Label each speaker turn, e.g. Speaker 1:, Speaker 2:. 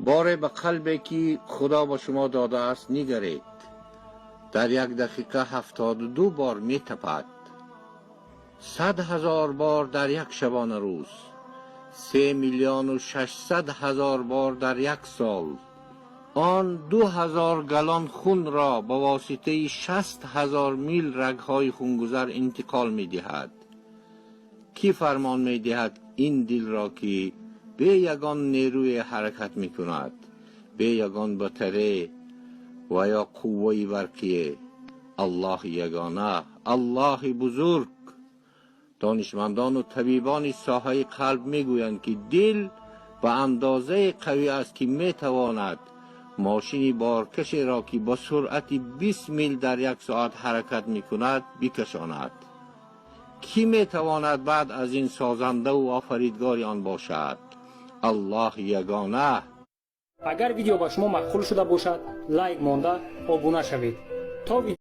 Speaker 1: Боре ба қалбе, ки Худо ба шумо додааст, нигаред. Дар як дақиқа 72 бор метапад, 100 000 бор дар як шабона рӯз, 3 600 000 бор дар як сол. Он 2000 галлон хунро ба воситаи 60 000 мил рагҳои хунгузар интиқол медиҳад. Кӣ фармон медиҳад ин дилро, ки бе ягон нерӯе ҳаракат мекунад, бе ягон батаре ва ё қувваи барқие? Аллоҳи ягона, Аллоҳи бузург. Донишмандону табибони соҳаи қалб мегӯянд, ки дил ба андозаи қавӣ аст, ки метавонад мошини боркашеро, ки ба суръати 20 мил дар як соат ҳаракат мекунад, бикашонад. Кӣ метавонад баъд аз ин созандаву офаридгори он бошад? Аллоҳи ягона.
Speaker 2: Агар видео ба шумо маъқул шуда бошад, лайк монда, обуна шавед, то видео.